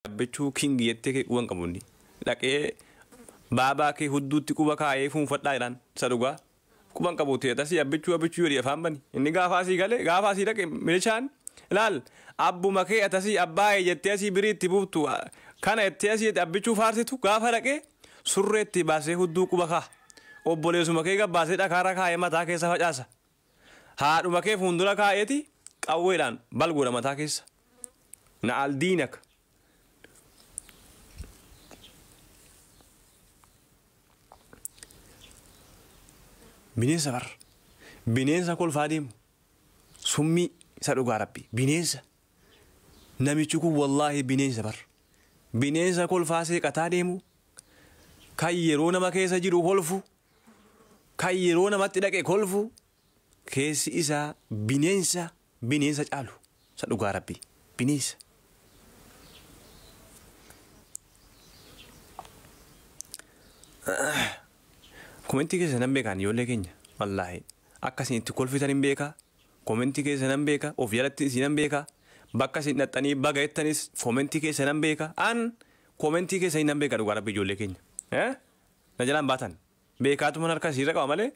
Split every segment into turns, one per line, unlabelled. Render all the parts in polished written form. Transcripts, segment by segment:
Abbichuu king jettee kee quban qabu inni. Dhaqee baabaa kee hudduutti quba kaa'ee fuunfadhaa jedhaan isa dhugaa. Quban qabu ta'e tasii abbichuu abbichuu jedhi afaan bani. Inni gaafa asii galee gaafa asii dhaqe milishaan ilaal abbuma kee atasii abbaa jettee asii birii itti buuftu kana jettee asii abbichuu faarsitu gaafa dhaqee surree itti baasee hudduu quba kaa'a. Obboleessuma kee gabbaasee dhakaarra kaa'ee mataa keessa facaasa. Haadhuma kee fuuldura kaa'eeti qawweedhaan balgoodha mataa keessa. Na'al diinak. Bineensa bar. Bineensa kolfaa deemu. Summii isa dhugaa rabbi. Bineensa. Namichi kun wallaahi bineensa bar. Bineensa kolfaa seeqataa deemu. Kan yeroo nama keessa jiru kolfu. Kan yeroo namatti dhaqe kolfu. Keessi isaa bineensa bineensa caalu. Isa dhugaa rabbi. Bineensa. Komentii keessa nan beekaan ijoollee keenya. Wallaahi. Akka isin itti kolfitan hin beekaa. Komentii keessa nan beeka. Of jalatti isin nan beeka. Bakka isin dhaxxanii baga jettanis komentii keessa nan beeka. An komentii keessa nan beeka dhugaa rabbi ijoollee keenya. Na jalaan baatan. Beekaatuma harka isiirra qaba malee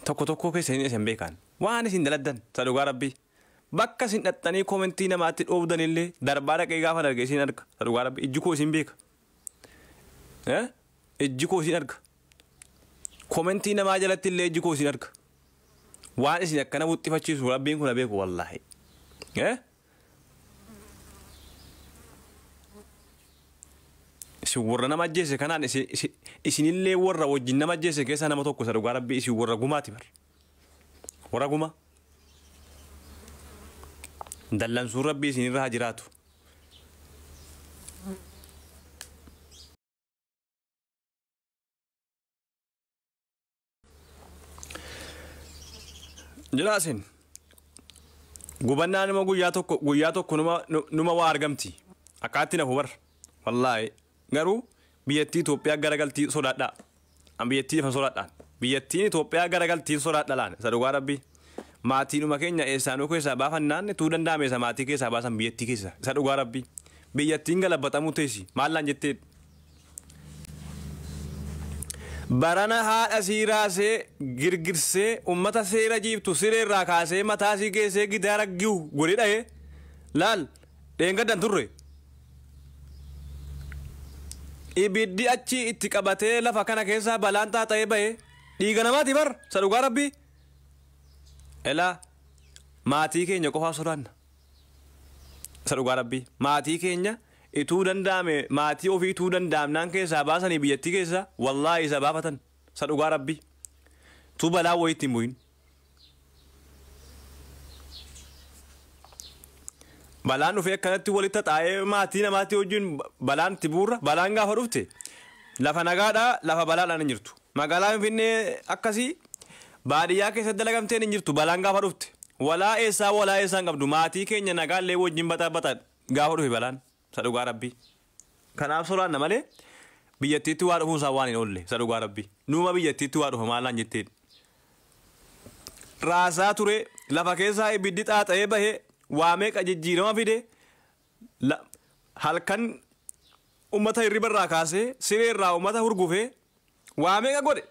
tokko tokko keessa hin isin beekaan. Waan isin daladdan isa dhugaa rabbi. Bakka isin dhaxxanii komentii namaatti dhoofdan illee darbaa dhaqee gaafa darge isin arga. Isa dhugaa rabbi ijji koo isin beeka. Ijji koo isin arga. Komentii namaa jalatti illee ijji koo isin arga. Waan isin akkana wuxxifachiisu rabbiin kun beeku wallaahi. Isin warra nama ajjeese kanaan isinillee warra wajjin nama ajjeese keessaa nama tokko isa dhugaa rabbii isin warra gumaati bar. Warra gumaa. Dallansuun rabbii isinirra haa jiraatu. Jilaasin gubannaa nama guyyaa tokko numa waa argamti. Akkaatti nafu bar. Wallaahi garuu biyyattii Itoophiyaa garagaltii sodaadhaa. An biyyattii ifa sodaadhaan. Biyyattiin Itoophiyaa garagaltii sodaadha laan. Isa dhugaa rabbii. Maatiinuma keenya eessaanuu keessaa baafannaan tuu danda'ame isa maatii keessaa baasan biyyattii keessa. Isa dhugaa rabbii. Biyyattiin galabaxamuu teessi. Maallaan jettee Barana haadha sii raasee girgirsee ummata seera jiibtu siree irraa kaasee mataa sii geessee gidaara gihu godhee dhahee laal dheengaddan turre. Ibiddi achi itti qabatee lafa kana keessaa balaan xaaxa'ee bahe dhiiga namaati bar isa dhugaa rabbii. Elaa maatii keenya qofaa sodaanna. Isa dhugaa rabbii maatii keenya ituu danda'ame maatii ofii ituu danda'amnaan keessaa baasanii biyyattii keessa wallaahi isa baafatan isa dhugaa rabbii. Tu balaa wayiitti hin bu'in. Balaan dhufee akkanatti walitti xaxaa'ee maatii namaatii wajjin balaan itti buurra balaan gaafa dhufte lafa nagaadhaa lafa balaadhaan hin jirtu. Magaalaa Finfinnee akkasii baadiyyaa keessatti dalagamteen hin jirtu balaan gaafa dhufte. Walaa eessaa walaa eessaa hin qabdu maatii keenya nagaallee wajjin baxaa baxaa gaafa dhufe balaan isa dhugaa rabbii. Kanaaf sodaanna malee biyyattiitti waa dhufuun isaa waan hin oolle isa dhugaa rabbii. Nuuma biyyattiitti waa dhufa maalaan jetteen. Raasaa ture lafa keessaa ibiddi xaaxa'ee bahe waa meeqa jijjiirama fide halkan ummata hirriba irraa kaasee siree irraa ummata hurgufee waa meeqa godhe.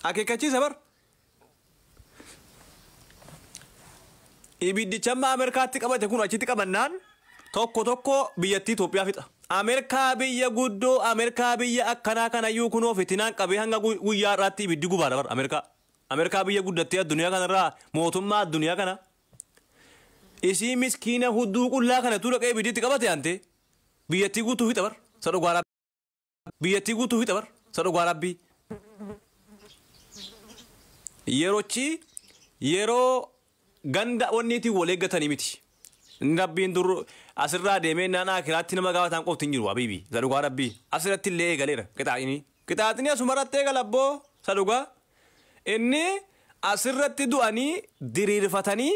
Akeekkachiisa bar. Ibiddicha amma Ameerikaatti qabate kun achitti qabannaan tokko tokko biyyattii Itoophiyaa fixa. Ameerikaa biyya guddoo Ameerikaa biyya akkanaa kanayyuu kunoo fitinaan qabee hanga guyyaa har'aatti ibiddi gubaadha bar Ameerikaa. Ameerikaa biyya guddattee addunyaa kanarraa mootummaa addunyaa kana. Isii miskiina hudduu qullaa kana tuu dhaqee ibidditti qabate aantee biyyattii guutuu fixa bar. Isa dhugaa rabbii. Biyyattii guutuu fixa bar. Isa dhugaa rabbii. Yerochi yeroo ganda wanniitiin wal eeggatanii miti. Inni rabbiin dur asirraa deemee naan akiraatti nama gaafataan qofti hin jiru habiibi. Isa dhugaa rabbii. Asirratti illee eegaleera qixaaxini. Qixaaxini asumarratti eegala abboo. Isa dhugaa. Inni asirratti du'anii diriirfatanii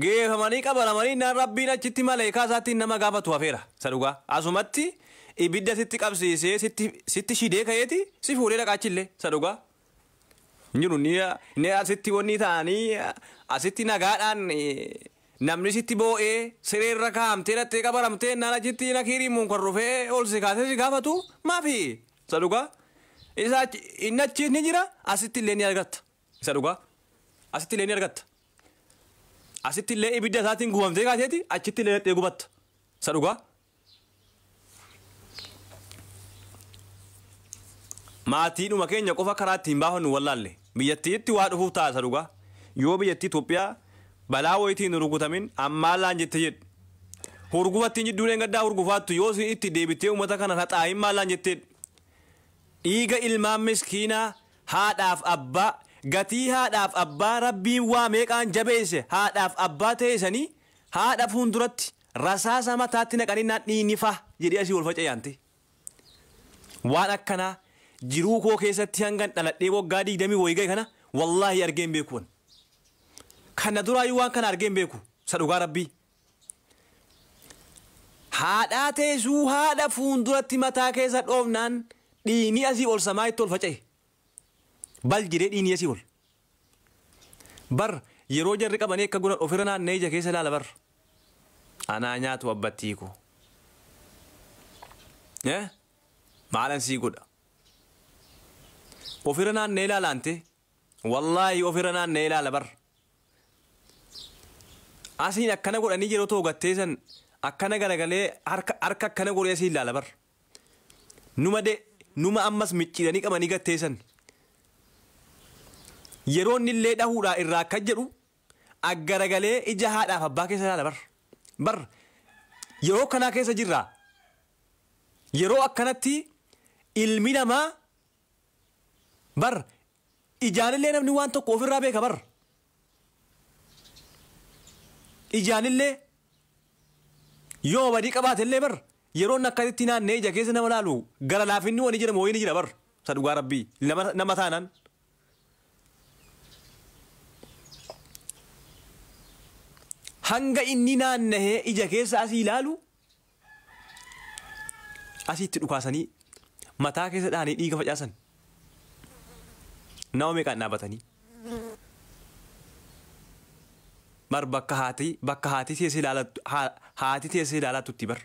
geeffamanii qabalamanii naan rabbiin achitti maleekaa isaatti nama gaafatu hafeera. Isa dhugaa. Asumatti ibidda sitti qabsiisee sitti shidee ka'eeti si fuudhee dhaqaachillee. Isa dhugaa. Hin jiru ni asitti wanni ta'anii asitti nagaadhaan Namni sitti boo'ee sireerra kaa'amtee dhattee qabaramtee naan achitti nakiirii muun kan rufee ol si kaasee si gaafatu maafi isa dhugaa. Isa inni achi ni jira, asitti illee ni argatta. Isa dhugaa, asitti illee ni argatta. Asitti illee ibidda isaatiin gubamtee kaateeti achitti illee dhattee gubatta. Isa dhugaa. Maatiidhuma keenya qofa karaa ittiin baafannu wallaalle biyyattiitti waa dhufuuf ta'a. Isa dhugaa, yoo biyyattii Itoophiyaa balaa wayitiin rukutamin ammaa laan jette jedhu hurgufattiin jidduu gaddaa hurgufaattu yoo isin itti deebitee uummata kana haxaayin maallaan jettee dhiiga ilmaan miskiinaa haadhaaf abbaa gatii haadhaaf abbaa rabbiin waa meeqaan jabeesse haadhaaf abbaa ta'esanii haadha fuulduratti rasaasa mataatti naqanii naan dhiinni fa jedhee asii ol faca'e. Waan akkanaa jiruu koo keessatti hangan dhaladhee waggaa 20 wayii ga'e kana wallaahi argee hin beeku. Kana duraayyuu waan kana argee hin beeku. Isa dhugaa rabbii. Haadhaa teessuu haadha fuulduratti mataa keessa dhoofnaan dhiinni asii ol samaa itti ol faca'e. Bal jedhee dhiinni asii ol. Bar yeroo jarri qabanii akka godhan ofirra naanna'ee ija keessa ilaala bar. Anaa nyaatu abbattii koo. Maalan sii godha. Ofirra naanna'ee ilaalaante wallaahi ofirra naanna'ee ilaala bar. Asiin akkana godhanii yeroo toogattee san akkana garagalee harka akkana godhee asiin ilaala bar. Numa de numa ammas micciiranii qabanii gatteessan. Yeroo inni illee dhahuudhaa irraa akka jedhu aggaragalee ija haadhaaf abbaa keessa ilaala bar. Bar yeroo kanaa keessa jirra. Yeroo akkanatti ilmi namaa bar ijaanillee namni waan tokko ofirraa beeka bar. Ijaanillee yoo badii qabaatellee bar yeroo inni akkasitti naannee ija keessa nama laalu gara laafinni wani jedhamu wayii ni jira bar. Isa dhugaa rabbii nama taanaan. Hanga inni naannahee ija keessa asii ilaalu asitti dhukaasanii mataa keessa dhahanii dhiiga facaasan. Nama meeqaan dhaabatanii. Bar bakka haati teessee ilaalattu haati teessee ilaalattutti bar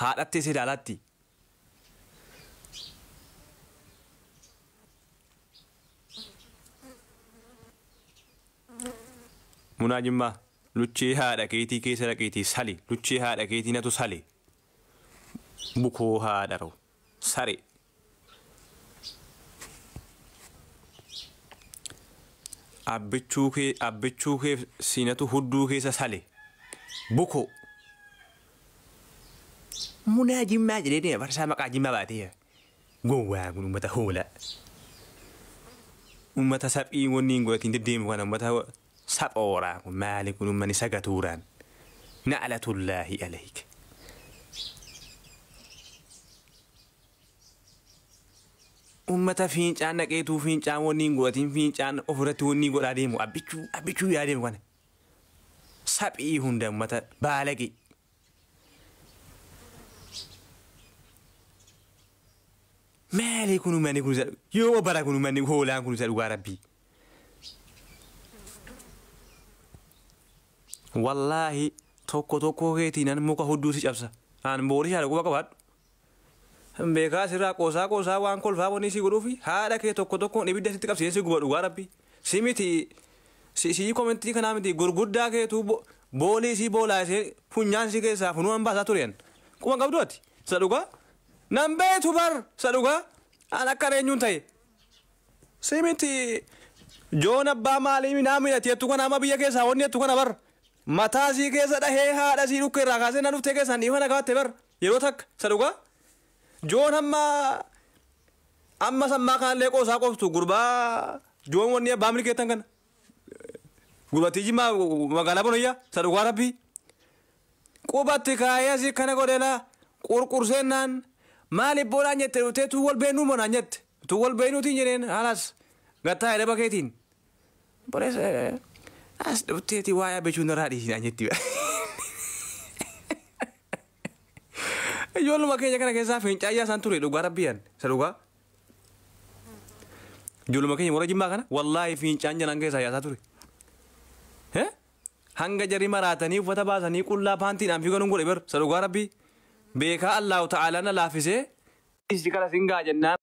haadha teessee ilaalaatti. Munaa Jimmaa luchee haadha keetii keessa dhaqeetii sali luchee haadha keetii natu sali bukoo haadha ra'u sare. Abbichuu kee siinatu hudduu keessa sale bukoo. Munaa Jimmaa jedhee deema barsaa maqaa Jimmaa baatee gowwaa kun uummata hoolaa. Uummata saphii wanni hin godhatiin deddeemu kana uummata saphooraa kun maali kun uummanni sagatuuraan. Na'alatullaahi alayka. Uummata fiincaan dhaqeetuu fiincaan wanni hin godhatiin fiincaan ofirratti wanni godhaa deemu abbichuu yaa deemu kana. Saphii hunda uummata baalaqi. Maali kun uummanni kun yoo bara kun uummanni hoolaan kun isa dhugaa rabbii. Wallaahi tokko tokko keetiin muka hudduu si cabsa. Aan boorii haadha quba qabaadhu. Beekaa sirraa qoosaa qoosaa waan kolfaa wanni si godhuufi haadha kee tokko tokkoon ibidda sitti qabsiisee si guba dhugaa rabbi. Si miti si komentii kanaa miti gurguddaa keetuu boolii si boolaa ishee funyaan si keessaa funuun baasaa tureen. Quba qabdu ati isa dhugaa. Nan beetu bar isa dhugaa. Aan akka eenyuun ta'e. Si miti joon abbaa maalii minaa miidhati jettu kana amma biyya keessaa wanni jettu kana bar. Mataa sii keessa dhahee haadha sii dhukkee irraa kaasee na dhuftee keessaan dhiifana qabaatte bar yeroo takka isa dhugaa. Joon amma sammaa kanallee qoosaa qoftu gurbaa joon wanni abbaa milkeettan kana. Gurbattii Jimmaa magaalaa Bonayyaa isa dhugaa rabbii. Qubatti kaayee asii kana godheelaa qurqurseenaan maaliif boodaan jette dhuftee tuu wal beennuu moo naan jette tuu wal beennuutiin jedheen haalas gattaa jedhee bakeetiin. Boreessa as dhufteeti waa'ee abbichuun irraa dhiisinaan jetti. Ijoolluma keenya kana keessaa fincaan isaan ture dhugaa rabbiyan isa dhugaa. Ijoolluma keenya warra Jimmaa kana wallaahi fincaan jalaan keessaa yaasaa ture. Hanga jarri maraatanii uffata baasanii qullaa paantiidhaan fiigan godhe bar. Isa dhugaa rabbii. Beekaa Allahu ta'aalaa na laaffisee. Isi kala sin gaa jennaan.